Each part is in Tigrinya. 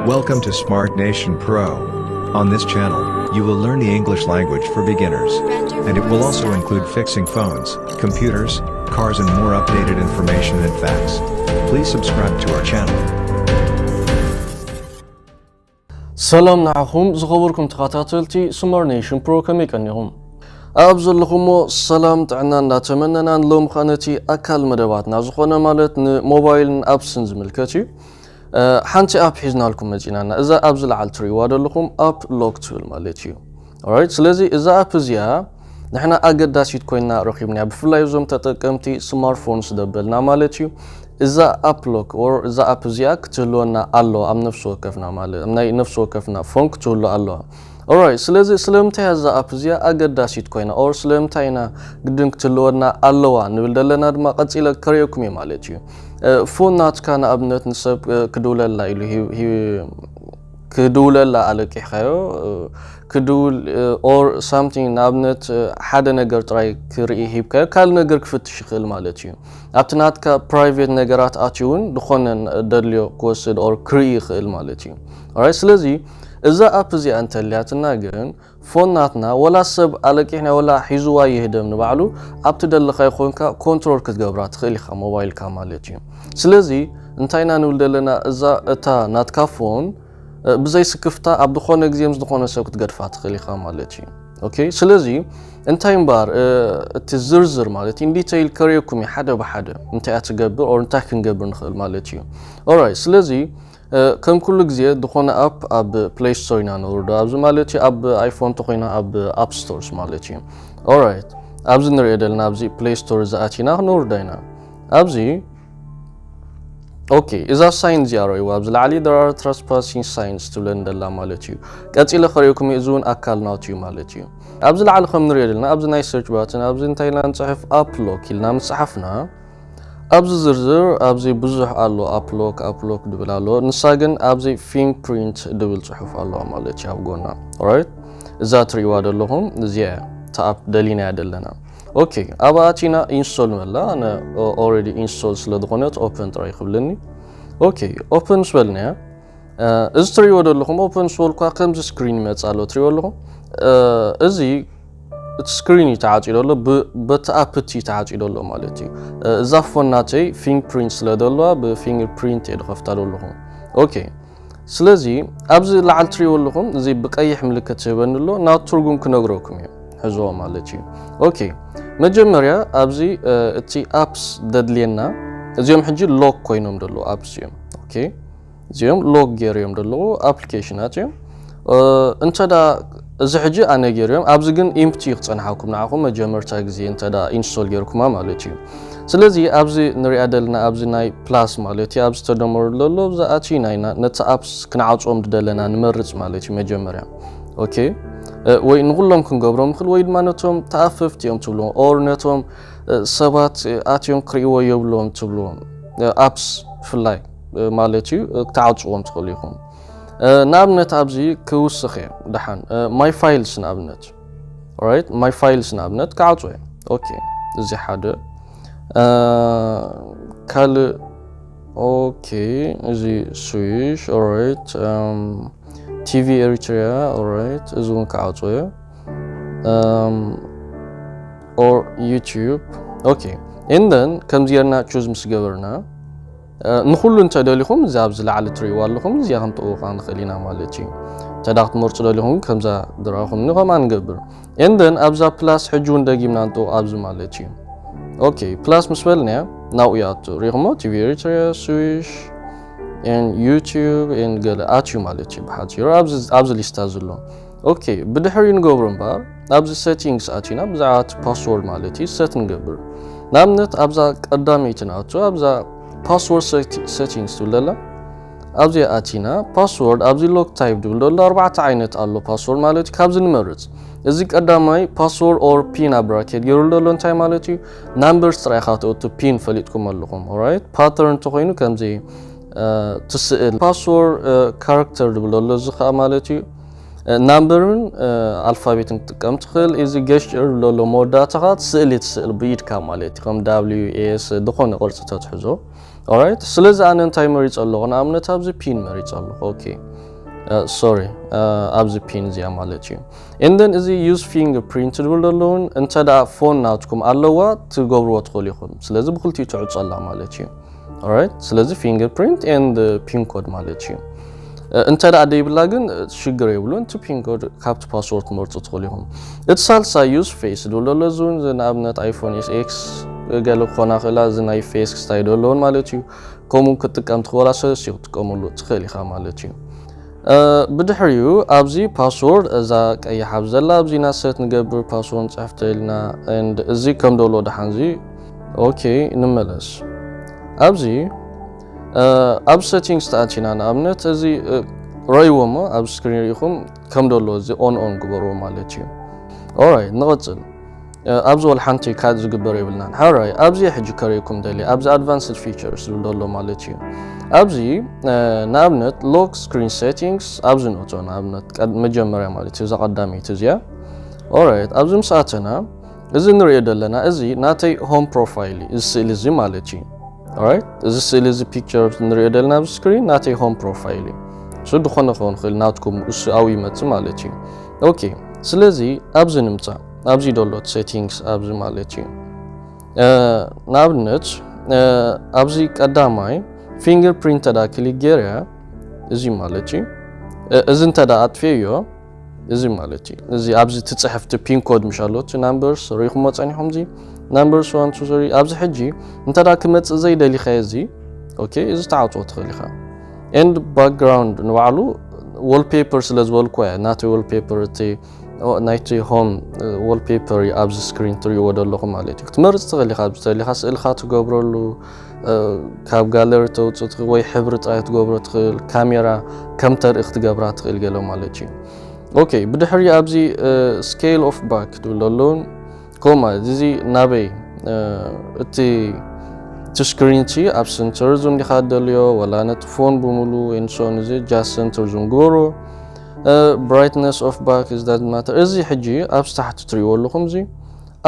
Welcome to Smart Nation Pro. On this channel, you will learn the English language for beginners, and it will also include fixing phones, computers, cars, and more updated information and facts. Please subscribe to our channel. ሰላም ንዓኹም ዝኸበርኩም ተኸታተልቲ ስማር ኔሽን ፕሮ፣ ከመይ ቀኒኹም? ኣብ ዘለኹሞ ሰላም ጥዕና እንዳተመነናን፣ ሎም ከኣ ነቲ ኣካል መደባትና ዝኾነ ማለት ንሞባይልን ኣፕስን ዝምልከት እዩ። ሓንቲ ኣፕ ሒዝናልኩም መጺናና። እዛ ኣብዚ ላዓል ትርእይዋ ዘለኹም ኣፕ ሎክ ትብል ማለት እዩ። ኦራይት፣ ስለዚ እዛ ኣፕ እዚኣ ንሕና ኣገዳሲት ኮይና ረኺብናያ፣ ብፍላይ እዞም ተጠቀምቲ ስማርትፎንስ ደበልና ማለት እዩ። እዛ ኣፕ ሎክ ኦር እዛ ኣፕ እዚኣ ክትህልወና ኣለዋ ኣብ ነፍሲ ወከፍና፣ ማለት ኣብ ናይ ነፍሲ ወከፍና ፎን ክትህሉ ኣለዋ። ኦራይት፣ ስለዚ ስለምንታይ እዛ ኣፕ እዚኣ ኣገዳሲት ኮይና ኦር ስለምንታይ ኢና ግድን ክትህልወና ኣለዋ ንብል ዘለና ድማ ቀጺለ ከርእየኩም እየ ማለት እዩ። ፎን ናትካ ንኣብነት ንሰብ ክድውለላ ኢሉ ክድውለላ ኣለቂሕካዮ፣ ክድውል ኦር ሳምቲንግ፣ ንኣብነት ሓደ ነገር ጥራይ ክርኢ ሂብካዮ ካልእ ነገር ክፍትሽ ይኽእል ማለት እዩ። ኣብቲ ናትካ ፕራይቬት ነገራት ኣትዩ እውን ዝኾነ ደድልዮ ክወስድ ኦር ክርኢ ይኽእል ማለት እዩ። ኦራይት፣ ስለዚ እዛ ኣፕ እዚኣ እንተልያትና ግን ፎን ናትና ወላ ሰብ ኣለቂሕና ወላ ሒዝዋ ይህደም ንባዕሉ ኣብቲ ደለኻዮ ኮንካ ኮንትሮል ክትገብራ ትኽእል ኢኻ ሞባይልካ ማለት እዩ። ስለዚ እንታይ ኢና ንብል ዘለና፣ እዛ እታ ናትካ ፎን ብዘይ ስክፍታ ኣብ ዝኾነ ግዜ ምስ ዝኾነ ሰብ ክትገድፋ ትኽእል ኢኻ ማለት እዩ። ኦኬ፣ ስለዚ እንታይ እምበኣር እቲ ዝርዝር ማለት ኢን ዲቴይል ከርእየኩም እዩ ሓደ ብሓደ እንታይ እያ ትገብር ኦር እንታይ ክንገብር ንኽእል ማለት እዩ። ኦራይት፣ ስለዚ ከም ኩሉ ግዜ ዝኾነ ኣፕ ኣብ ፕሌይ ስቶር ኢና ነውርዶ፣ ኣብዚ ማለት እዩ ኣብ ኣይፎን ተኾይና ኣብ ኣፕ ስቶርስ ማለት እዩ። ኦራይት፣ ኣብዚ ንሪኦ ዘለና ኣብዚ ፕሌይ ስቶር ዝኣቲና ክነውርዳ ኢና። ኣብዚ ኦኬ፣ እዛ ሳይን እዚኣ ረእይዋ ኣብዚ ላዕሊ there are trespassing signs ትብለኒ ደላ ማለት እዩ። ቀጺለ ከርእየኩም እዩ፣ እዚ እውን ኣካል ናቱ እዩ ማለት እዩ። ኣብዚ ላዕሊ ከም ንሪኦ ዘለና ኣብዚ ናይ ሰርች ባትን ኣብዚ እንታይ ኢልና ንጽሕፍ ኣፕ ሎክ ኢልና ምጽሓፍና ኣብዚ ዝርዝር ኣብዚ ብዙሕ ኣሎ፣ ኣፕ ሎክ ኣፕ ሎክ ድብል ኣሎ። ንሳ ግን ኣብዚ ፊንግ ፕሪንት ድብል ጽሑፍ ኣለዋ ማለት እዩ ኣብ ጎና። ኦራይት፣ እዛ ትርእይዋ ዘለኹም እዚኣ እያ፣ እታ ኣፕ ደሊናያ ደለና። ኦኬ፣ ኣብኣ ኣቲና ኢንስቶል ንበላ። ኣነ ኦረዲ ኢንስቶል ስለ ዝኾነት ኦፕን ጥራይ ክብለኒ። ኦኬ፣ ኦፕን ምስ በልናያ እዚ ትርእይዎ ዘለኹም ኦፕን ምስ በልኳ ከምዚ ስክሪን ይመጽእ ኣሎ፣ ትርእይዎ ኣለኹም። እዚ እቲ ስክሪን እዩ ተዓጽዩ ዘሎ፣ በቲ ኣፕ እቲ ተዓጽዩ ዘሎ ማለት እዩ። እዛ ፎን ናተይ ፊንግ ፕሪንት ስለ ዘለዋ ብፊንግ ፕሪንት እየ ዝኸፍታ ዘለኹ። ኦኬ፣ ስለዚ ኣብዚ ላዕሊ ትርእይዎ ኣለኹም፣ እዚ ብቀይሕ ምልክት ዝህበኒ ኣሎ፣ ናቱ ትርጉም ክነግረኩም እየ ሕዝዎ ማለት እዩ። ኦኬ፣ መጀመርያ ኣብዚ እቲ ኣፕስ ደድልየና፣ እዚኦም ሕጂ ሎክ ኮይኖም ዘለዉ ኣፕስ እዮም። ኦኬ፣ እዚኦም ሎክ ገይረዮም ዘለዉ ኣፕሊኬሽናት እዮም። እንተ ደኣ እዚ ሕጂ ኣነ ገይረዮም፣ ኣብዚ ግን ኢምፕቲ እዩ ክጸንሓኩም ንዓኹም መጀመርታ ግዜ እንተ ደኣ ኢንስቶል ገይርኩማ ማለት እዩ። ስለዚ ኣብዚ ንሪኣ ደለና ኣብዚ ናይ ፕላስ ማለት እዩ፣ ኣብዚ ተደመሩ ዘሎ ኣብዚ ኣቲና ኢና ነቲ ኣፕስ ክንዓጽዎም ዝደለና ንመርጽ ማለት እዩ መጀመርያ። ኦኬ፣ ወይ ንኹሎም ክንገብሮም ንኽእል ወይ ድማ ነቶም ተኣፈፍቲ እዮም ትብልዎም ኦር ነቶም ሰባት ኣትዮም ክርእይዎ የብሎም ትብልዎም ኣፕስ ብፍላይ ማለት እዩ ክትዓጽዎም ትኽእሉ ኢኹም። ንኣብነት ኣብዚ ክውስኽ እየ ደሓን ማይ ፋይልስ ንኣብነት፣ ኦራይት፣ ማይ ፋይልስ ንኣብነት ክዓጽዎ እየ። ኦኬ፣ እዚ ሓደ ካልእ። ኦኬ፣ እዚ ስዊሽ፣ ኦራይት፣ ቲቪ ኤሪትሪያ፣ ኦራይት፣ እዚ እውን ክዓጽዎ እየ። ኦር ዩቲዩብ። ኦኬ፣ and then ከምዚ ጌርና ቹዝ ምስ ገበርና ንኹሉ እንተደሊኹም እዚ ኣብዚ ላዕሊ ትርእይዋ ኣለኹም እዚኣ ክንጥውቓ ንኽእል ኢና ማለት እዩ። እንተ ደኣ ክትመርጹ ደሊኹም ከምዛ ዝረኣኹምኒ ከምኣ ንገብር። And then ኣብዛ ፕላስ ሕጂ እውን ደጊምና ንጥውቕ ኣብዚ ማለት እዩ። ኦኬ፣ ፕላስ ምስ በልናያ ናብኡ ይኣቱ። ሪኢኹሞ ቲቪ ኤሪትሪያ፣ ስዊሽ፣ and ዩቲዩብ and ገለ ኣትዩ ማለት እዩ ብሓጺሩ ኣብዚ ሊስታ ዘሎ። ኦኬ፣ ብድሕሪኡ ንገብሮ እምበኣር ኣብዚ ሴቲንግስ ኣቲና ብዛዕባ እቲ ፓስወርድ ማለት እዩ ሰት ንገብር። ንኣብነት ኣብዛ ቀዳመይቲ ንኣቱ ኣብዛ ፓስወርድ ሴቲንግስ ትብል ዘላ ኣብዚኣ ኣቲና ፓስወርድ ኣብዚ ሎክ ታይፕ ድብል ዘሎ ኣርባዕተ ዓይነት ኣሎ ፓስወርድ ማለት እዩ። ካብዚ ንመርጽ። እዚ ቀዳማይ ፓስወርድ ኦር ፒን ኣብ ብራኬት ገይሩ ዘሎ እንታይ ማለት እዩ? ናምበርስ ጥራይ ኢኻ ተእቱ ፒን ፈሊጥኩም ኣለኹም። ኦራይት፣ ፓተርን እንተኾይኑ ከምዚ ትስእል ፓስወርድ ካራክተር ድብል ዘሎ እዚ ከዓ ማለት እዩ ናምበርን ኣልፋቤትን ክትጥቀም ትኽእል። እዚ ገሽር ዘሎ መወዳእታ ከዓ ስእሊ ትስእል ብኢድካ ማለት እዩ ከም ዳብሊዩ ኤስ ዝኾነ ቅርፂ ተትሕዞ። ኦራይት፣ ስለዚ ኣነ እንታይ መሪፀ ኣለኹ? ንኣብነት ኣብዚ ፒን መሪፀ ኣለኹ። ኦኬ፣ ሶሪ፣ ኣብዚ ፒን እዚኣ ማለት እዩ። And then እዚ use fingerprint ዝብል ዘለውን እንተ ደኣ ፎን ናትኩም ኣለዋ ትገብርዎ ትኽእሉ ኢኹም። ስለዚ ብክልቲኡ ትዕጸላ ማለት እዩ። Alright፣ ስለዚ fingerprint and pin code ማለት እዩ። እንተ ደኣ ደይብላ ግን ሽግር የብሉን። እቲ ፒን ኮድ ካብቲ ፓስወርድ ትመርጹ ትኽእሉ ኢኹም። እቲ ሳልሳይ use face ዝብል ዘሎ እዚ እውን ንኣብነት ኣይፎን ኤስ ኤክስ ገለ ክኾና ክእላ፣ እዚ ናይ ፌስ ክስታይ ዘለውን ማለት እዩ። ከምኡ ክትጥቀም ትኽእላ ሰለስቲኡ ክትጥቀመሉ ትኽእል ኢኻ ማለት እዩ። ብድሕሪኡ ኣብዚ ፓስወርድ እዛ ቀያሕ ኣብ ዘላ ኣብዚና ሰት ንገብር ፓስወርድ ንፅሕፍ ተልና። And እዚ ከም ደሎ ደሓንዚ ኦኬ ንመለስ። ኣብዚ ኣብ ሴቲንግስ ተኣቲና ንኣብነት እዚ ረይዎ እሞ ኣብ ስክሪን ሪኢኹም ከም ደሎ እዚ ኦን ኦን ግበርዎ ማለት እዩ። Alright ንቐፅል። ኣብዚ ወላ ሓንቲ ካድ ዝግበር የብልናን። ሓራይ ኣብዚ ሕጂ ከርእየኩም ደልየ ኣብዚ ኣድቫንስድ ፊቸርስ ዝብል ዘሎ ማለት እዩ። ኣብዚ ንኣብነት ሎክ ስክሪን ሴቲንግስ ኣብዚ ንእቶ ንኣብነት መጀመርያ ማለት እዩ እዛ ቀዳመይቲ እዚኣ። Alright ኣብዚ ምስ ኣተና እዚ ንሪኦ ዘለና እዚ ናተይ ሆም ፕሮፋይል እዩ እዚ ስእሊ እዚ ማለት እዩ። Alright እዚ ስእሊ እዚ ፒክቸር ንሪኦ ዘለና ኣብዚ ስክሪን ናተይ ሆም ፕሮፋይል እዩ። እሱ ዝኾነ ክኸውን ክእል ናትኩም እሱ ኣብኡ ይመፅእ ማለት እዩ። ኦኬ ስለዚ ኣብዚ ንምፃእ ኣብዚ ደሎ ሴቲንግስ ኣብዚ ማለት እዩ። ንኣብነት ኣብዚ ቀዳማይ ፊንገር ፕሪንት ተዳ ክሊክ ገይረ እዚ ማለት እዩ። እዚ እንተዳ ኣጥፍዮ እዚ ማለት እዩ። እዚ ኣብዚ ትፅሕፍቲ ፒን ኮድ ምሻሎ እቲ ናምበርስ ሪኢኹሞ ፀኒሖም እዚ ናምበርስ ዋን ቱ ስሪ ኣብዚ ሕጂ እንተዳ ክመፅእ ዘይደሊኻዮ እዚ ኦኬ እዚ ተዓፅዎ ትኽእል ኢኻ። And ባክግራውንድ ንባዕሉ ወልፔፐር ስለ ዝበልኩ እያ ናተይ ወልፔፐር እቲ ናይቲ ሆም ወልፔፐር እዩ ኣብዚ ስክሪን ትሪእዎ ዘለኹም ማለት እዩ። ክትመርፅ ትኽእል ኢኻ ኣብዚ ተሊኻ ስእልኻ ትገብረሉ ካብ ጋለሪ ተውፅእ ትኽእል ወይ ሕብሪ ጥራይ ትገብሮ ትኽእል ካሜራ ከም ተርኢ ክትገብራ ትኽእል ገለ ማለት እዩ። ኦኬ ብድሕሪ ኣብዚ ስኬል ኦፍ ባክ ትብል ዘለውን ኮማ እዚ ናበይ እቲ እቲ ስክሪን ሲ ኣብ ሰንተር ዙም ዲኻ ደልዮ ወላ ነቲ ፎን ብምሉ ንሶን እዚ ጃስ ሰንተር ዙም ግበሮ። ብራይትነስ ኦፍ ባክ is that matter እዚ ሕጂ ኣብ ታሕቲ ትሪእዎ ኣለኹም እዚ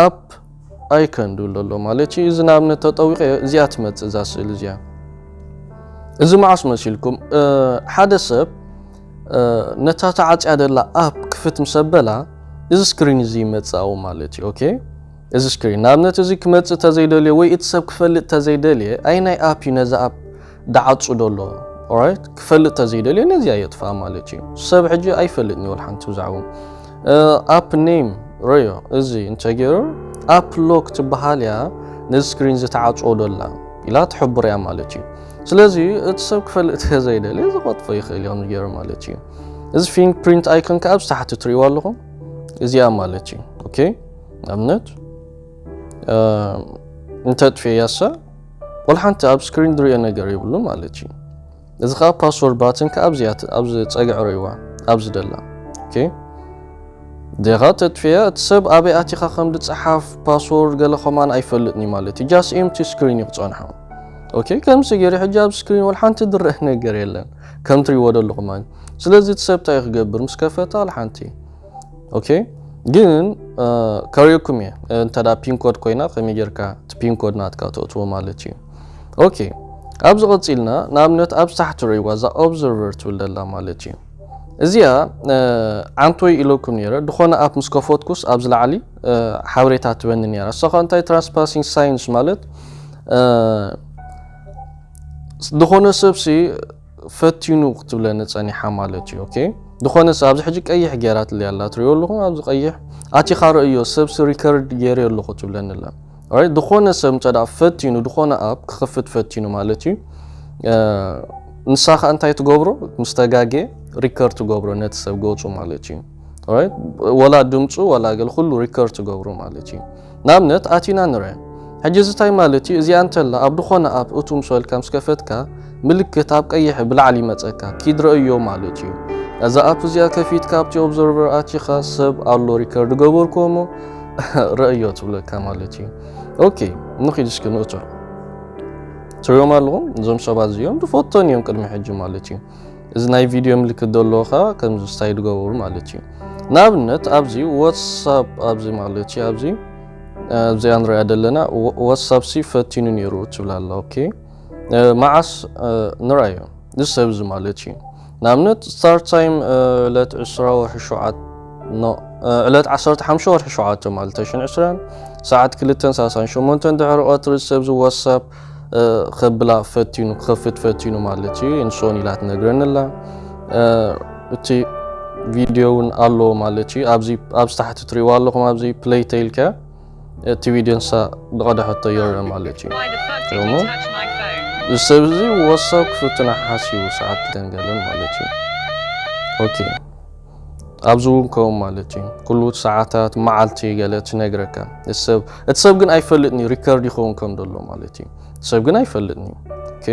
ኣፕ ኣይከን ድብል ዘሎ ማለት እዩ። እዚ ንኣብነት ተጠዊቀ እዚኣ ትመፅእ እዛ ስእሊ እዚኣ እዚ መዓስ መሲልኩም ሓደ ሰብ ነታ ተዓፅያ ደላ ኣፕ ክፍት ምስ ኣበላ እዚ ስክሪን እዚ ይመፅእ ኣብኡ ማለት እዩ። ኦኬ እዚ ስክሪን ንኣብነት እዚ ክመፅእ ተዘይደልዮ ወይ እቲ ሰብ ክፈልጥ ተዘይደልየ ኣይ ናይ ኣፕ እዩ ነዚ ኣፕ ዳዓፁ ደሎ ኦራይት ክፈልጥ ተዘይደልየ ነዚኣ የጥፍኣ ማለት እዩ። ሰብ ሕጂ ኣይፈልጥን እዩ ሓንቲ ብዛዕቡ ኣፕ ኔም ረዮ እዚ እንተገይሩ ኣፕ ሎክ ትበሃል እያ ነዚ ስክሪን ዝተዓፅዎ ደላ ኢላ ትሕብር እያ ማለት እዩ። ስለዚ እቲ ሰብ ክፈልጥ ተዘይደልየ ዝቐጥፎ ይኽእል እዮም ገይሩ ማለት እዩ። እዚ ፊንግ ፕሪንት ኣይኮን ከዓ ኣብዚ ታሕቲ ትሪእዋ ኣለኹም እዚኣ ማለት እዩ። ኦኬ ንኣብነት እንተጥፍየያሰ ወላ ሓንቲ ኣብ ስክሪን ዝሪኦ ነገር የብሉ ማለት እዩ። እዚ ከዓ ፓስወርድ ባትን ከዓ ኣብዚኣ ኣብዚ ፀግዕ ርእይዋ ኣብዚ ደላ ኦኬ ዴኻ ተጥፍያ እቲ ሰብ ኣበይ ኣቲኻ ከም ዝፀሓፍ ፓስወርድ ገለ ከማን ኣይፈልጥን እዩ ማለት እዩ። ጃስ ኤምቲ ስክሪን እዩ ክፀንሖ። ኦኬ ከምዚ ገይሩ ሕጂ ኣብ ስክሪን ወላ ሓንቲ ዝረአ ነገር የለን ከም ትሪእዎ ዘለኹም ማለት ስለዚ እቲ ሰብ እንታይ ክገብር ምስ ከፈታ ወላ ሓንቲ ኦኬ ግን ከርእየኩም እየ እንተ ፒን ኮድ ኮይና ከመይ ጌርካ እቲ ፒን ኮድ ናትካ ተእትዎ ማለት እዩ። ኦኬ ኣብዚ ቀፂልና ንኣብነት ኣብ ታሕቲ ርእይዋ እዛ ኦብዘርቨር ትብል ደላ ማለት እዩ። እዚኣ ዓንቶይ ኢለኩም ነይረ ዝኾነ ኣፕ ምስ ከፈትኩስ ኣብዚ ላዕሊ ሓበሬታ ትበኒ ነይራ እሳ እንታይ ትራንስፓሲንግ ሳይንስ ማለት ዝኾነ ሰብሲ ፈቲኑ ክትብለኒ ጸኒሓ ማለት እዩ። ኦኬ ዝኾነ ሰብ ኣብዚ ሕጂ ቀይሕ ጌራትለይ ኣላ ትሪኦ ኣለኹም ኣብዚ ቀይሕ ኣቲኻ ረእዮ ሰብሲ ሪከርድ ገይረ ኣለኹ ትብለኒ ኣላ። ኦራይት ዝኾነ ሰብ እንተ ደኣ ፈቲኑ ዝኾነ ኣፕ ክኸፍት ፈቲኑ ማለት እዩ። ንሳ ኸኣ እንታይ ትገብሮ ምስ ተጋጌ ሪከርድ ትገብሮ ነቲ ሰብ ገጹ ማለት እዩ። ኦራይት ወላ ድምጹ ወላ ገለ ኩሉ ሪከርድ ትገብሮ ማለት እዩ። ንኣብነት ኣቲና ንርአ ሕጂ እዚ እንታይ ማለት እዩ እዚኣ እንተላ ኣብ ዝኾነ ኣፕ እቱ ምስ በልካ ምስ ከፈትካ ምልክት ኣብ ቀይሕ ብላዕሊ ይመጸካ ኪድ ረእዮ ማለት እዩ። እዛ ኣፕ እዚኣ ከፊትካ ኣብቲ ኦብዘርቨር ኣቲኻ ሰብ ኣሎ ሪከርድ ገበርኩዎ እሞ ረእዮ ትብለካ ማለት እዩ። ኦኬ ንኺድ እስኪ ንእቶ ትሪኦም ኣለኹም እዞም ሰባት እዚኦም ዝፈቶን እዮም ቅድሚ ሕጂ ማለት እዩ። እዚ ናይ ቪድዮ ምልክት ዘለዎ ከዓ ከምዚ ስታይ ዝገበሩ ማለት እዩ። ንኣብነት ኣብዚ ዋትሳፕ ኣብዚ ማለት እዩ ኣብዚ ኣብዚኣ ንሪኣ ዘለና ዋትሳፕ ሲ ፈቲኑ ነይሩ ትብል ኣላ ኦኬ መዓስ ንርኣዮ እዚ ሰብ እዚ ማለት እዩ። ንኣብነት start time ዕለት ዕስራ ወርሒ ሸውዓተ፣ no ዕለት ዓሰርተ ሓሙሽተ ወርሒ ሸውዓተ ማለት ተሽን ዕስራን ሰዓት ክልተን ሰላሳን ሸሞንተን ድሕሪ ቀትሪ ሰብ እዚ ዋትሳፕ ከብላ ፈቲኑ ክኸፍት ፈቲኑ ማለት እዩ። እንሶን ኢላ ትነግረኒ ኣላ። እቲ ቪድዮ እውን ኣሎ ማለት እዩ። ኣብዚ ኣብዚ ታሕቲ ትሪእዋ ኣለኹም፣ ኣብዚ ፕሌይ ተይልካ እቲ ቪድዮ ንሳ ዝቐደሐቶ ይርአ ማለት እዩ። እሞ እዚ ሰብ እዚ ዋትሳፕ ክፍትና ሓሲቡ ሰዓት ክልተን ገለን ማለት እዩ። ኦኬ ኣብዚ እውን ከምኡ ማለት እዩ። ኩሉ ሰዓታት መዓልቲ ገለ ትነግረካ እቲ ሰብ፣ እቲ ሰብ ግን ኣይፈልጥን እዩ ሪከርድ ይኸውን ከም ዘሎ ማለት እዩ። እቲ ሰብ ግን ኣይፈልጥን እዩ። ኦኬ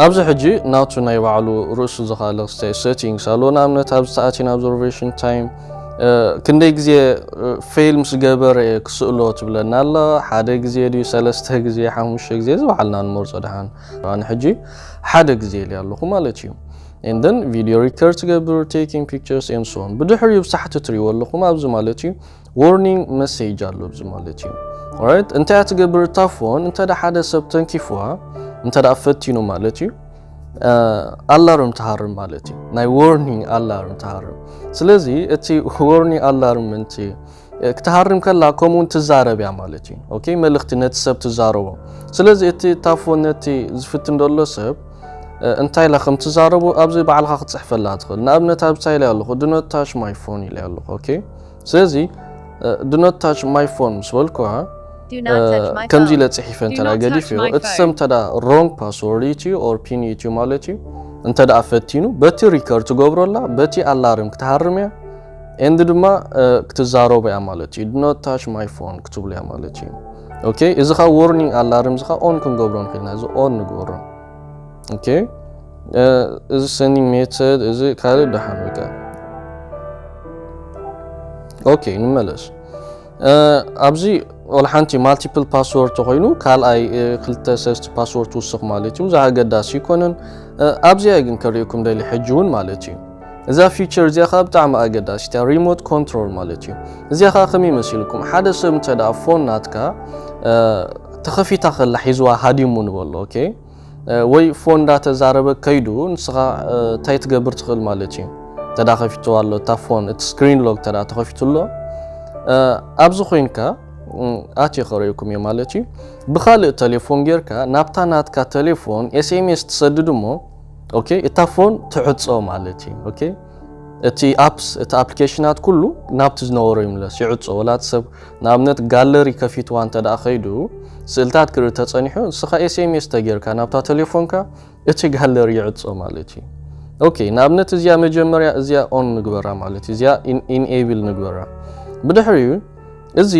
ኣብዚ ሕጂ ናቱ ናይ ባዕሉ ርእሱ ዝኻለቕ ሴቲንግስ ኣሎ። ንኣብነት ኣብዚ ሰዓት observation time ክንደይ ግዜ ፌል ምስ ገበረ እየ ክስእሎ ትብለና ኣላ። ሓደ ግዜ ድዩ ሰለስተ ግዜ ሓሙሽተ ግዜ ዝበዓልና ንመርጾ ደሓን። ኣነ ሕጂ ሓደ ግዜ ኢለ ኣለኹ ማለት እዩ። And then video record ትገብር፣ taking pictures and so on። ብድሕሪኡ ብሳሕቲ ትሪእዎ ኣለኹም ኣብዚ ማለት እዩ። ዋርኒንግ መሴጅ ኣሎ ኣብዚ ማለት እዩ። ኦራይት እንታይ እያ ትገብር እታ ፎን? እንተ ደ ሓደ ሰብ ተንኪፍዋ እንተ ደኣ ፈቲኑ ማለት እዩ፣ ኣላርም ትሃርም ማለት እዩ። ናይ ዋርኒንግ ኣላርም ትሃርም። ስለዚ እቲ ዋርኒንግ ኣላርም እንቲ ክትሃርም ከላ ከምኡ እውን ትዛረብ እያ ማለት እዩ። ኦኬ መልእኽቲ ነቲ ሰብ ትዛረቦ። ስለዚ እቲ እታ ፎን ነቲ ዝፍትን ዘሎ ሰብ እንታይ ኢላ ከም ትዛረቦ ኣብዚ ባዕልኻ ክትፅሕፈላ ትኽእል። ንኣብነት ኣብዚ እንታይ ኢለ ኣለኹ? Do not touch my phone ኢለ ኣለኹ። ኦኬ ስለዚ do not touch my phone ምስ በልኩዋ ከምዚ ኢለ ፅሒፈ እንተ ገዲፍዮ እቲ ሰብ እንተ ሮንግ ፓስወርድ እዩ or ፒን እዩ ማለት እዩ። እንተ ደኣ ፈቲኑ በቲ ሪከርድ ትገብሮ ኣላ፣ በቲ ኣላርም ክትሃርም እያ። ኤንድ ድማ ክትዛረቡ እያ ማለት እዩ። Do not touch my phone ክትብሉ እያ ማለት እዩ። ኦኬ እዚ ኸ ዋርኒንግ ኣላርም እዚ ኸ ኦን ክንገብሮ ንኽእልና፣ እዚ ኦን ንግበሮ። ኦኬ እዚ ሰንዲንግ ሜተድ እዚ ካልእ ደሓን በቃ። ኦኬ ንመለስ። ኣብዚ ወላ ሓንቲ ማልቲፕል ፓስወርድ ተኾይኑ ካልኣይ ክልተ ሰስቲ ፓስወርድ ትውስኽ ማለት እዩ። እዚ ኣገዳሲ ይኮነን። ኣብዚኣ ግን ከርእየኩም ደሊ ሕጂ እውን ማለት እዩ። እዛ ፊቸር እዚኣ ከዓ ብጣዕሚ ኣገዳሲት እያ፣ ሪሞት ኮንትሮል ማለት እዩ። እዚኣ ከዓ ከመይ መሲልኩም? ሓደ ሰብ እንተ ደኣ ፎን ናትካ ተኸፊታ ከላ ሒዝዋ ሃዲሙ ንበሎ። ኦኬ ወይ ፎን እንዳተዛረበ ከይዱ ንስኻ እንታይ ትገብር ትኽእል ማለት እዩ። ተዳ ከፊትዋ ኣሎ እታ ፎን፣ እቲ ስክሪን ሎክ ተዳ ተኸፊቱ ኣሎ። ኣብዚ ኮይንካ ኣትየ ከርእየኩም እየ ማለት እዩ። ብኻልእ ቴሌፎን ጌርካ ናብታ ናትካ ቴሌፎን ኤስኤምኤስ ትሰድድ እሞ ኦኬ እታ ፎን ትዕጾ ማለት እዩ። ኦኬ እቲ ኣፕስ እቲ ኣፕሊኬሽናት ኩሉ ናብቲ ዝነበሮ ይምለስ ይዕጾ። ወላ እቲ ሰብ ንኣብነት ጋለሪ ከፊትዋ እንተ ደኣ ከይዱ ስእልታት ክርኢ ተጸኒሑ ንስኻ ኤስኤምኤስ ተጌርካ ናብታ ቴሌፎንካ እቲ ጋለሪ ይዕጾ ማለት እዩ። ኦኬ ንኣብነት እዚኣ መጀመርያ እዚኣ ኦን ንግበራ ማለት እዩ። እዚኣ ኢንኤብል ንግበራ። ብድሕሪኡ እዚ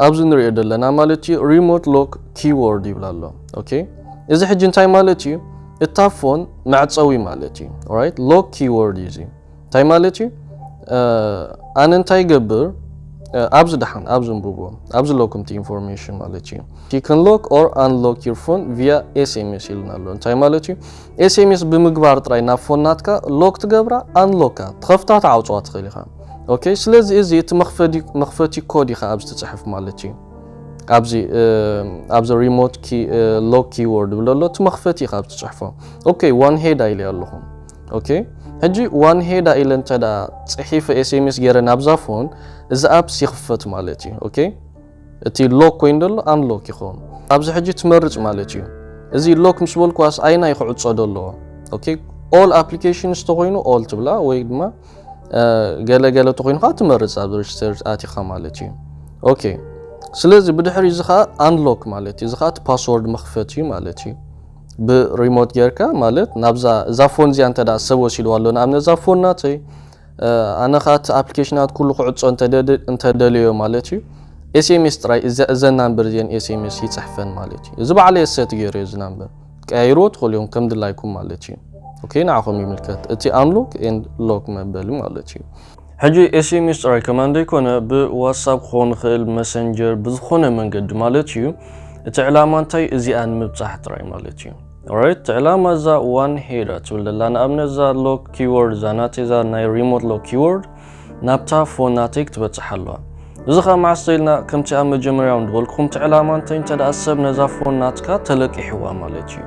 ኣብዚ ንሪኦ ዘለና ማለት እዩ ሪሞት ሎክ ኪወርድ ይብል ኣሎ። ኦኬ እዚ ሕጂ እንታይ ማለት እዩ? እታ ፎን መዕጸዊ ማለት እዩ። ኦራይት ሎክ ኪወርድ እዩ እዚ። እንታይ ማለት እዩ? ኣነ እንታይ ይገብር? ኣብዚ ደሓን ኣብዚ እንብብዎ ኣብዚ ኣለኩም እቲ ኢንፎርሜሽን ማለት እዩ። You can lock or unlock your phone via S M S ኢልና ኣሎ። እንታይ ማለት እዩ? ኤስኤምኤስ ብምግባር ጥራይ ናብ ፎን ናትካ ሎክ ትገብራ፣ ኣንሎካ ትኸፍታ፣ ትዓውፅዋ ትኽእል ኢኻ። ኦኬ ስለዚ እዚ እቲ መኽፈቲ ኮድ ኢኻ ኣብዚ ትፅሕፍ ማለት እዩ። ኣብዚ ኣብዚ ሪሞት ሎክ ኪወርድ ብሎ ኣሎ እቲ መኽፈቲ ኢኻ ኣብዚ ትፅሕፎ። ኦኬ ዋን ሄዳ ኢለ ኣለኹ። ኦኬ ሕጂ ዋን ሄዳ ኢለ እንተ ደኣ ፅሒፈ ኤስኤምኤስ ገይረ ናብዛ ፎን እዚ ኣፕስ ይኽፈት ማለት እዩ። ኦኬ እቲ ሎክ ኮይኑ ዘሎ ኣንሎክ ይኸውን። ኣብዚ ሕጂ ትመርፅ ማለት እዩ። እዚ ሎክ ምስ በልኩዋስ ኣይና ይክዕጾ ደለዎ። ኦኬ ኦል ኣፕሊኬሽንስ ተኮይኑ ኦል ትብላ ወይ ድማ ገለ ገለ ተኮይኑ ከዓ ትመርፅ ኣብ ሬጅስተር ኣቲኻ ማለት እዩ። ኦኬ ስለዚ ብድሕሪ እዚ ከዓ ኣንሎክ ማለት እዩ። እዚ ከዓ እቲ ፓስወርድ መኽፈት እዩ ማለት እዩ። ብሪሞት ጌርካ ማለት ናብዛ እዛ ፎን እዚኣ እንተ ደኣ ሰብ ወሲድዋ ኣሎ ንኣብነት እዛ ፎን ናተይ ኣነ ኸኣ እቲ ኣፕሊኬሽናት ኩሉ ክዕጾ እንተደለዮ ማለት እዩ ኤስኤምኤስ ጥራይ እዘን ናምበር እዚአን ኤስኤምኤስ ይጽሕፈን ማለት እዩ። እዚ ባዕለይ እየ ሰት ገይረዮ እዚ ናምበር ቀያይርዎ ትኽእሉ እዮም ከም ድላይኩም ማለት እዩ። ኦኬ ንዓኹም ይምልከት እቲ ኣንሎክ ኤንድ ሎክ መበሊ ማለት እዩ። ሕጂ ኤስኤምኤስ ጥራይ ከማን ዘይኮነ ብዋትሳፕ ክኾን ይኽእል መሰንጀር ብዝኾነ መንገዲ ማለት እዩ። እቲ ዕላማ እንታይ እዚኣ ንምብጻሕ ጥራይ ማለት እዩ። ኦራይት እቲ ዕላማ እዛ ዋን ሄዳ ትብል ዘላ ንኣብነት እዛ ሎክ ኪወርድ እዛ ናተይ እዛ ናይ ሪሞት ሎክ ኪወርድ ናብታ ፎን ናተይ ክትበጽሕ ኣለዋ። እዚ ኸዓ መዓስ ኢልና ከምቲ ኣብ መጀመርያ እውን ዝበልኩኹም እቲ ዕላማ እንታይ እንተ ደኣ ሰብ ነዛ ፎን ናትካ ተለቂሕዋ ማለት እዩ።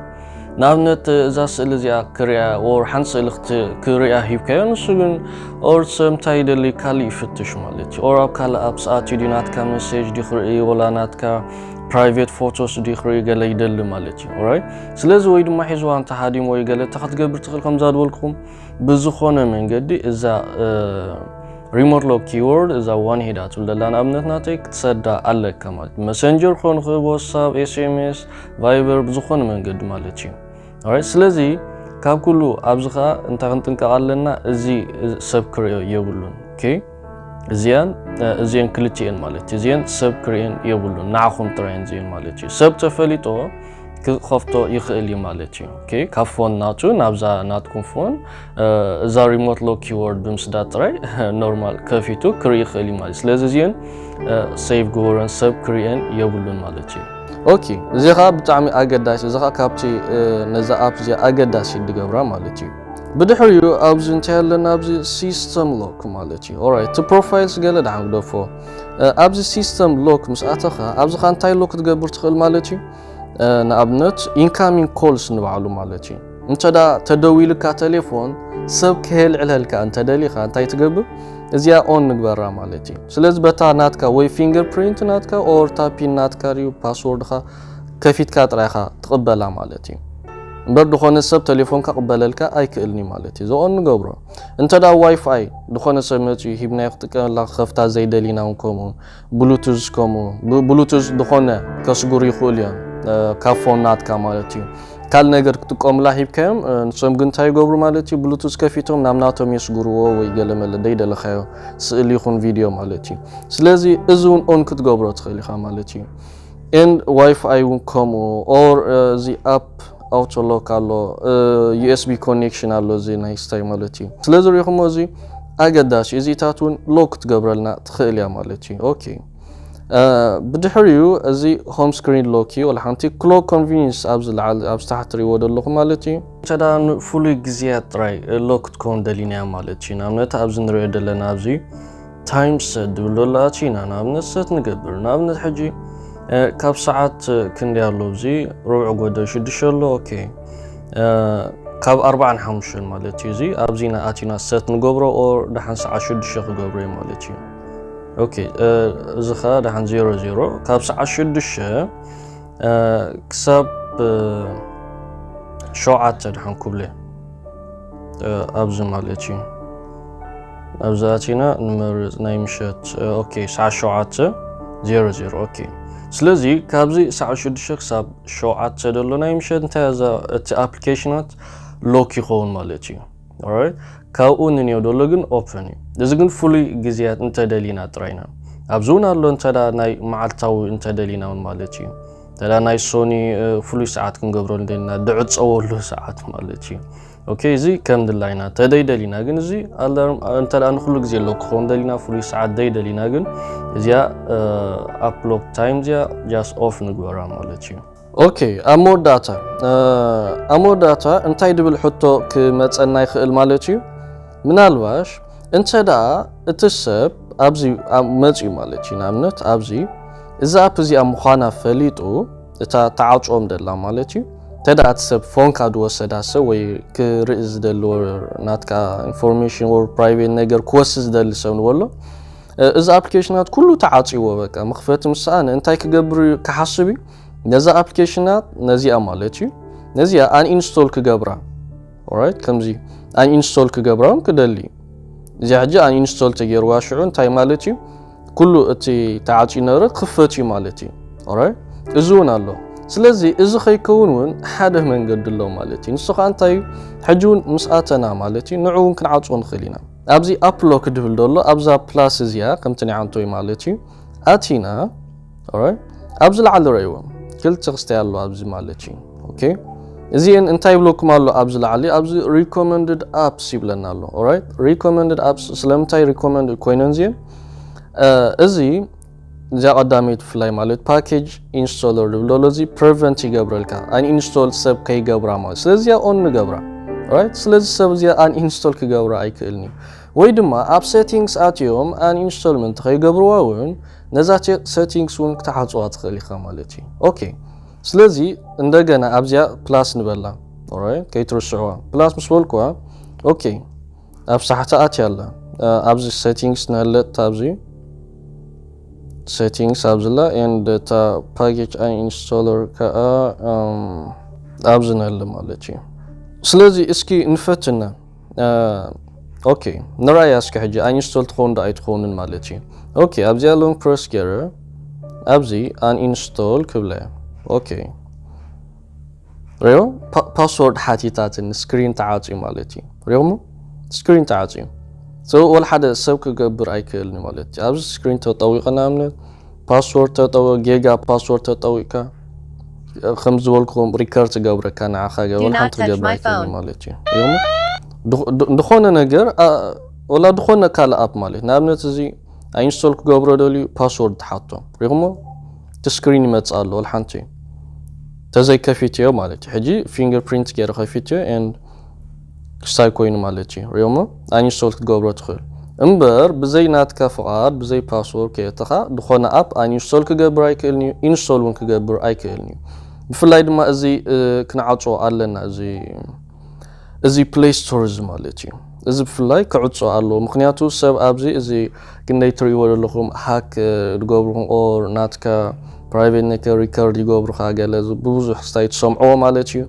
ንኣብነት እዛ ስእሊ እዚኣ ክሪኣ or ሓንቲ ስእሊ ክት- ክሪኣ ሂብካዮ፣ ንሱ ግን or ሰብ እንታይ ይደሊ ካልእ ይፍትሽ ማለት እዩ። Or ኣብ ካልእ ኣፕስ ኣትዩ ድዩ ናትካ ሜሴጅ ድዩ ክርኢ፣ ወላ ናትካ private photos ድዩ ክርኢ ገለ ይደሊ ማለት እዩ። Alright? ስለዚ ወይ ድማ ሒዝዋ እንተ ሃዲሙ ወይ ገለ እንታይ ክትገብር ትኽእል፣ ከምዛ ዝበልኩኹም ብዝኾነ መንገዲ እዛ remote lock keyword እዛ ዋን ሄዳ ትብል ዘላ ንኣብነት ናተይ ክትሰዳ ኣለካ ማለት እዩ። መሰንጀር ክኾን ይኽእል፣ ዋትሳፕ፣ ኤስኤምኤስ፣ ቫይበር፣ ብዝኾነ መንገዲ ማለት እዩ። Alright? ስለዚ ካብ ኩሉ ኣብዚ ኸዓ እንታይ ክንጥንቀቕ ኣለና? እዚ ሰብ ክርእዮ የብሉን። Okay? እዚኣን እዚአን ክልቲኤን ማለት እዩ። እዚአን ሰብ ክርእየን የብሉን፣ ንዓኹም ጥራየን እዚአን ማለት እዩ። ሰብ ተፈሊጦ ክኸፍቶ ይኽእል እዩ ማለት እዩ። Okay? ካብ ፎን ናቱ ናብዛ ናትኩም ፎን እዛ remote lock keyword ብምስዳድ ጥራይ ኖርማል ከፊቱ ክርኢ ይኽእል እዩ ማለት እዩ። ስለዚ እዚአን ሴቭ ግበረን፣ ሰብ ክርእየን የብሉን ማለት እዩ። Okay፣ እዚ ኸዓ ብጣዕሚ ኣገዳሲ፣ እዚ ኸዓ ካብቲ ነዛ ኣፕ እዚኣ ኣገዳሲ ድገብራ ማለት እዩ። ብድሕሪኡ ኣብዚ እንታይ ኣለና? ኣብዚ ሲስተም ሎክ ማለት እዩ። Alright፣ እቲ ፕሮፋይልስ ገለ ደሓን ግደፎ። ኣብዚ ሲስተም ሎክ ምስ ኣተኻ ኣብዚ ኸዓ እንታይ ሎክ ክትገብር ትኽእል ማለት እዩ? ንኣብነት ኢንካሚንግ ኮልስ ንባዕሉ ማለት እዩ። እንተ ደኣ ተደዊልካ ቴሌፎን ሰብ ከየልዕለልካ እንተ ደሊኻ እንታይ ትገብር? እዚኣ ኦን ንግበራ ማለት እዩ። ስለዚ በታ ናትካ ወይ ፊንገር ፕሪንት ናትካ ኦር ታፒን ናትካ ድዩ ፓስወርድኻ ከፊትካ ጥራይኻ ትቕበላ ማለት እዩ። እምበር ዝኾነ ሰብ ቴሌፎንካ ክቕበለልካ ኣይክእልኒ ማለት እዩ። እዚ ኦን ንገብሮ። እንተ ደኣ ዋይፋይ ዝኾነ ሰብ መፂኡ ሂብናዮ ክጥቀመላ ክኸፍታ ዘይደሊና እውን ከምኡ ብሉቱዝ ከምኡ ብሉቱዝ ዝኾነ ከስጉሩ ይኽእሉ እዮም ካብ ፎን ናትካ ማለት እዩ። ካልእ ነገር ክጥቀሙላ ሂብካዮም ንሶም ግን እንታይ ይገብሩ ማለት እዩ? ብሉቱዝ ከፊቶም ናብ ናቶም የስጉርዎ ወይ ገለመለ ደይደለኻዮ ስእሊ ይኹን ቪድዮ ማለት እዩ። ስለዚ እዚ እውን ኦን ክትገብሮ ትኽእል ኢኻ ማለት እዩ። ኤንድ ዋይፋይ እውን ከምኡ ኦር እዚ ኣፕ ኣውቶሎክ ኣሎ፣ ዩኤስቢ ኮኔክሽን ኣሎ እዚ ናይ ስታይ ማለት እዩ። ስለዚ ሪኢኹሞ እዚ ኣገዳሲ እዚታት እውን ሎክ ክትገብረልና ትኽእል እያ ማለት እዩ። ኦኬ፣ ብድሕሪኡ እዚ ሆም ስክሪን ሎክ እዩ። ወላ ሓንቲ ክሎክ ኮንቪኒንስ ኣብዚ ላዕሊ ኣብዚ ታሕቲ ሪእዎ ዘለኹም ማለት እዩ። እንተ ደኣ ንፍሉይ ግዜያት ጥራይ ሎክ ክትከውን ደሊና እያ ማለት እዩ። ንኣብነት ኣብዚ ንሪኦ ዘለና ኣብዚ ታይም ሰት ዝብል ዘሎ ኣቲና ንኣብነት ሰት ንገብር። ንኣብነት ሕጂ ካብ ሰዓት ክንደይ ኣሎ? እዚ ርብዕ ጎደል ሽዱሽተ ኣሎ። ኦኬ፣ ካብ ኣርባዓ ንሓሙሽተ ማለት እዩ። እዚ ኣብዚና ኣቲና ሰት ንገብሮ ኦር ደሓን ሰዓት ሽዱሽተ ክገብሮ እዩ ማለት እዩ። ኦኬ፣ እዚ ኸ ደሓን ዜሮ ዜሮ ካብ ሰዓት ሽዱሽተ ክሳብ ሸውዓተ ደሓን ክብለ ኣብዚ ማለት እዩ። ኣብዚ ኣቲና ንመርጽ ናይ ምሸት ኦኬ፣ ሰዓት ሸውዓተ ዜሮ ዜሮ። ኦኬ፣ ስለዚ ካብዚ ሰዓት ሽዱሽተ ክሳብ ሸውዓተ ዘሎ ናይ ምሸት እንታይ እዛ እቲ ኣፕሊኬሽናት ሎክ ይኸውን ማለት እዩ። ኦራይት፣ ካብኡ ንንዮ ዘሎ ግን ኦፕን እዩ። እዚ ግን ፍሉይ ግዜያት እንተደሊና ጥራይና ኣብዚ እውን ኣሎ እንተ ናይ መዓልታዊ እንተደሊና እውን ማለት እዩ። እንተ ናይ ሶኒ ፍሉይ ሰዓት ክንገብረሉ ደሊና ድዕፀወሉ ሰዓት ማለት እዩ። ኦኬ፣ እዚ ከም ድላይና ተደይ ደሊና ግን እዚ ኣላርም እንተ ንኩሉ ግዜ ኣሎ ክኸውን ደሊና ፍሉይ ሰዓት ደይ ደሊና ግን እዚኣ ኣፕሎክ ታይም እዚኣ ጃስ ኦፍ ንግበራ ማለት እዩ። ኦኬ፣ ኣብ መወዳእታ ኣብ መወዳእታ እንታይ ድብል ሕቶ ክመፀና ይኽእል ማለት እዩ? ምናልባሽ እንተ ደኣ እቲ ሰብ ኣብዚ መፅዩ ማለት እዩ፣ ንኣብነት ኣብዚ እዛ ኣፕ እዚኣ ምዃና ፈሊጡ እታ ተዓፅዎም ደላ ማለት እዩ። እንተ ደኣ እቲ ሰብ ፎንካ ዝወሰዳ ሰብ ወይ ክርኢ ዝደልዎ ናትካ ኢንፎርሜሽን ወይ ፕራይቬት ነገር ክወስድ ዝደሊ ሰብ ንበሎ፣ እዚ ኣፕሊኬሽናት ኩሉ ተዓፅዎ በቃ መኽፈቲ ምስ ሰኣነ እንታይ ክገብር እዩ ክሓስብ እዩ? ነዛ ኣፕሊኬሽናት ነዚኣ ማለት እዩ ነዚኣ ኣን ኢንስቶል ክገብራ። ኦራይት፣ ከምዚ ኣን ኢንስቶል ክገብራ እውን ክደሊ እዩ። እዚኣ ሕጂ ኣን ኢንስቶል ተገይርዋ ሽዑ እንታይ ማለት እዩ? ኩሉ እቲ ተዓፅዩ ነበረ ክኽፈት እዩ ማለት እዩ። ኦራይት፣ እዚ እውን ኣሎ። ስለዚ እዚ ከይከውን እውን ሓደ መንገዲ ኣሎ ማለት እዩ። ንሱ ከዓ እንታይ እዩ? ሕጂ እውን ምስ ኣተና ማለት እዩ ንዑ እውን ክንዓፅዎ ንኽእል ኢና። ኣብዚ ኣፕሎክ ድብል ዘሎ ኣብዛ ፕላስ እዚኣ ከምቲ ናይ ዓንቶይ ማለት እዩ ኣቲና። ኦራይት፣ ኣብዚ ላዕሊ ረእይዎ ክልተ ክስታይ ኣሎ ኣብዚ ማለት እዩ። ኦኬ፣ እዚአን እንታይ ይብለኩም ኣሎ ኣብዚ ላዕሊ? ኣብዚ ሪኮመንድድ ኣፕስ ይብለና ኣሎ። ኦራይት፣ ሪኮመንድድ ኣፕስ ስለምንታይ ሪኮመንድ ኮይነን እዚአን? እዚ እዚኣ ቀዳመይቲ ብፍላይ ማለት ፓኬጅ ኢንስቶለር ዝብል ዘሎ እዚ ፕሪቨንት ይገብረልካ ኣን ኢንስቶል ሰብ ከይገብራ ማለት። ስለዚ እዚኣ ኦን ንገብራ። ኦራይት፣ ስለዚ ሰብ እዚኣ ኣን ኢንስቶል ክገብራ ኣይክእልን እዩ። ወይ ድማ ኣብ ሴቲንግስ ኣትዮም ኣን ኢንስቶልመንት ከይገብርዋ እውን ነዛ ሴቲንግስ እውን ክትሓፅዋ ትኽእል ኢኻ ማለት እዩ። ኦኬ፣ ስለዚ እንደገና ኣብዚኣ ፕላስ ንበላ። ኦራይት፣ ከይትርስዕዋ። ፕላስ ምስ በልኩዋ፣ ኦኬ፣ ኣብ ሳሕቲ ኣትያ ኣላ። እ፣ ኣብዚ ሴቲንግስ ንህለጥ፣ ኣብዚ ሴቲንግስ ኣብዚ ኣላ፣ ኤንድ እታ ፓኬጅ ኣን ኢንስቶለር ከኣ፣ እም፣ ኣብዚ ንህለ ማለት እዩ። ስለዚ እስኪ ንፈትና። እ፣ ኦኬ፣ ንርኣያ እስኪ ሕጂ ኣን ኢንስቶል ትኸውን ዶ ኣይትኸውንን ማለት እዩ። ኦኬ፣ ኣብዚኣ ሎንግ ፕረስ ገይረ፣ ኣብዚ ኣን ኢንስቶል ክብለ። ኦኬ። ሪኦ ፓ-፣ ፓስወርድ ሓቲታትን ስክሪን ተዓጽዩ ማለት እዩ። ሪኦሞ ስክሪን ተዓጽዩ። So ወላ ሓደ ሰብ ክገብር ኣይክእልን እዩ ማለት እዩ። ኣብዚ ስክሪን ተጠዊቐ ንኣብነት ፓስወርድ ተጠወ ጌጋ ፓስወርድ ተጠዊቕካ ከም ዝበልኩም ሪከርድ ትገብረካ ንዓኻ ገ-፣ Do ወላ not ሓንቲ touch ክገብር my ኣይክእልን እዩ phone። ማለት እዩ። ሪኦሞ ድኾ-፣ ድ-፣ ዝኾነ ነገር ኣ-፣ ወላ ዝኾነ ካልእ ኣፕ ማለት እዩ። ንኣብነት እዚ ኣኢንስቶል ክገብሮ ደልዩ ፓስወርድ ትሓቶ። ሪኹሞ እቲ ስክሪን ይመጽእ ኣሎ ወላ ሓንቲ ተዘይከፊትዮ ማለት እዩ። ሕጂ ፊንገር ፕሪንት ገይረ ከፊትዮ ኤንድ ክስታይ ኮይኑ ማለት እዩ። ሪኦሞ ኣኢንስቶል ክትገብሮ ትኽእል እምበር ብዘይ ናትካ ፍቓድ ብዘይ ፓስወርድ ከየተኻ ዝኾነ ኣፕ ኣኢንስቶል ክገብር ኣይክእልን እዩ፣ ኢንስቶል እውን ክገብር ኣይክእልን እዩ። ብፍላይ ድማ እዚ፣ እ፣ ክንዓጾ ኣለና እዚ እዚ ፕሌይ ስቶር እዚ ማለት እዩ። እዚ ብፍላይ ክዕጾ ኣለዎ። ምኽንያቱ ሰብ ኣብዚ እዚ ክንደይ ትርእይዎ ዘለኹም ሃክ፣ እ፣ ዝገብሩኹም ኦር ናትካ ፕራይቬት ነገር ሪከርድ ይገብሩኻ ገለ ዝ-፣ ብብዙሕ ስታይ ትሰምዕዎ ማለት እዩ።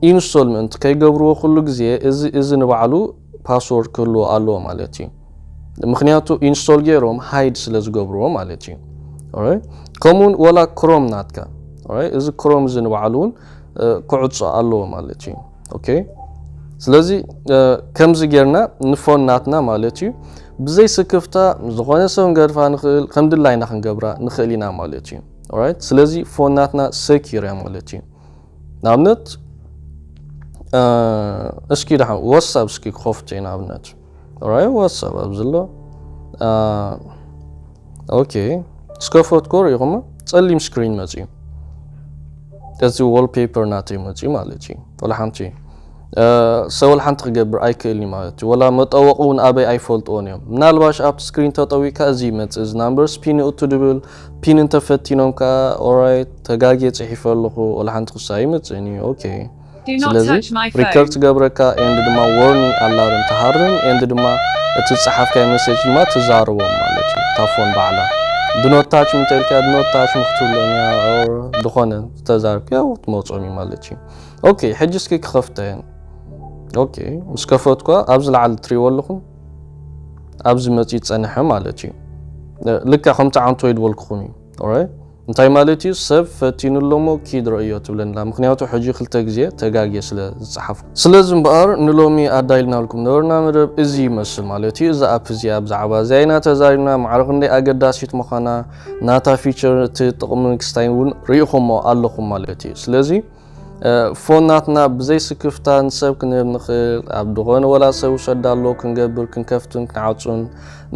ኢንስቶል ምእንቲ ከይገብርዎ ኩሉ ግዜ እዚ፣ እዚ ንባዕሉ ፓስወርድ ክህልዎ ኣለዎ ማለት እዩ። ምኽንያቱ ኢንስቶል ገይሮም ሃይድ ስለ ዝገብርዎ ማለት እዩ። ኦራይት? ከምኡ እውን ወላ ክሮም ናትካ፣ ኦራይት? እዚ ክሮም እዚ ንባዕሉ እውን፣ እ፣ ክዕጾ ኣለዎ ማለት እዩ። ኦኬ? ስለዚ፣ እ፣ ከምዚ ጌርና ንፎን ናትና ማለት እዩ ብዘይ ስክፍታ ዝኾነ ሰብ ክንገድፋ ንኽእል፣ ከም ድላይና ክንገብራ ንኽእል ኢና ማለት እዩ። ኦራይት? ስለዚ ፎን ናትና ሰኪር እያ ማለት እዩ። ንኣብነት፣ እ፣ እስኪ ደሓን ዋትሳፕ እስኪ ክኸፍቶ እዩ ንኣብነት። ኦራይት፣ ዋትሳፕ ኣብዚ ኣሎ። እ፣ ኦኬ፣ እስከ ፈትኮ ርኢኹሞ፣ ጸሊም ስክሪን መጽዩ። እዚ ዋልፔፐር ናተይ መጽዩ ማለት እዩ። ወላ ሓንቲ፣ እ፣ ሰብ ወላ ሓንቲ ክገብር ኣይክእልን እዩ ማለት እዩ። ወላ መጠወቒ እውን ኣበይ ኣይፈልጥዎን እዮም። ምናልባሽ ኣብቲ ስክሪን ተጠዊቕካ እዚ ይመጽእ፣ እዚ ናምበርስ ፒን ይእቱ ድብል፣ ፒን እንተፈቲኖም ከኣ፣ ኦራይት፣ ተጋግየ ጽሒፈ ኣለኹ፣ ወላ ሓንቲ ክሳ ኣይመጽእን እዩ። ኦኬ። Do not ስለዚ touch my phone። ሪከርድ ትገብረካ ኤንድ ድማ ዋርኒንግ ኣላርም ትሃርም ኤንድ ድማ እቲ ዝጸሓፍካዮ መሴጅ ድማ ትዛረቦም ማለት እዩ። እታ ፎን ባዕላ። Do not touch me እንተ ኢልካ፣ do not touch me ክትብሎም እያ፣ ኦር ዝኾነ ዝተዛረብካዮ ትመጾም እዩ ማለት እዩ። ኦኬ፣ ሕጂ እስኪ ክኸፍተየን። ኦኬ፣ ምስ ከፈትኳ ኣብዚ ላዕሊ ትሪእዎ ኣለኹም። ኣብዚ መጺኡ ጸንሐ ማለት እዩ። ልክዕ ከምቲ ዓንቶ ይድበልኩኹም እዩ። ኦራይት? እንታይ ማለት እዩ? ሰብ ፈቲኑ ኣሎ እሞ ኪድ ረእዮ ትብለና። ምኽንያቱ ሕጂ ክልተ ግዜ ተጋግየ ስለ ዝጸሓፍኩ። ስለዚ እምበኣር ንሎሚ ኣዳይልናልኩም ነበርና መደብ እዚ ይመስል ማለት እዩ። እዛ ኣፕ እዚኣ ብዛዕባ እዚኣ ኢና ተዛሪብና። ማዕረ ክንደይ ኣገዳሲት ምዃና፣ ናታ ፊቸር፣ እቲ ጥቕምን ክስታይን እውን ርኢኹሞ ኣለኹም ማለት እዩ። ስለዚ፣ እ፣ ፎን ናትና ብዘይ ስክፍታ ንሰብ ክንህብ ንኽእል፣ ኣብ ዝኾነ ወላ ሰብ ውሰዳ ኣሎ ክንገብር፣ ክንከፍትን ክንዓጹን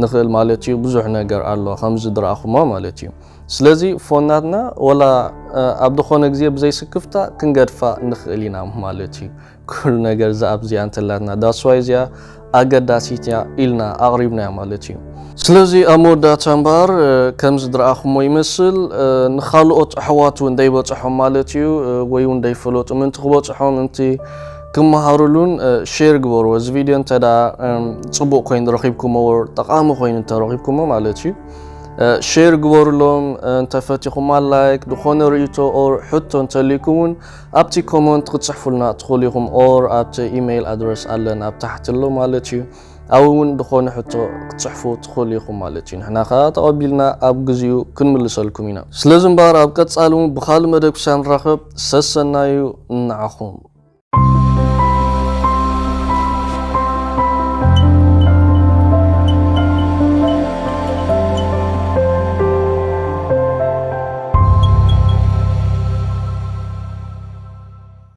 ንኽእል ማለት እዩ። ብዙሕ ነገር ኣሎ ከምዚ ዝረኣኹሞ ማለት እዩ። ስለዚ ፎን ናትና ወላ፣ እ፣ ኣብ ዝኾነ ግዜ ብዘይ ስክፍታ ክንገድፋ ንኽእል ኢና ማለት እዩ። ኩሉ ነገር እዛ ኣፕ እዚኣ እንተላትና፣ that's why እዚኣ ኣገዳሲት እያ ኢልና ኣቕሪብናያ ማለት እዩ። ስለዚ ኣብ መወዳእታ እምበኣር፣ እ፣ ከምዚ ዝረኣኹሞ ይመስል፣ እ፣ ንኻልኦት ኣሕዋት እውን ደይበጽሖም ማለት እዩ፣ እ፣ ወይ እውን ደይፈለጡ ምእንቲ ክበጽሖም፣ ምእንቲ ክመሃሩሉን፣ እ፣ ሼር ግበርዎ። እዚ ቪድዮ እንተ ደኣ፣ እም፣ ጽቡቕ ኮይኑ ረኺብኩሞ፣ ወር ጠቓሚ ኮይኑ እንተረኺብኩሞ ማለት እዩ፣ እ፣ ሼር ግበሩሎም። እ፣ እንተፈቲኹማ ላይክ፣ ዝኾነ ርእይቶ ኦር ሕቶ እንተልይኩም እውን ኣብቲ ኮመንት ክትጽሕፉልና ትኽእሉ ኢኹም፣ ኦር ኣብቲ ኢሜይል ኣድረስ ኣለን ኣብ ታሕቲ ኣሎ ማለት እዩ። ኣብኡ እውን ዝኾነ ሕቶ ክትጽሕፉ ትኽእሉ ኢኹም ማለት እዩ። ንሕና ከኣ ተቐቢልና ኣብ ግዜኡ ክንምልሰልኩም ኢና። ስለዚ እምበኣር ኣብ ቀጻሊ እውን ብኻልእ መደብ ክሳብ ንራኸብ ሰሰናዩ ንዓኹም።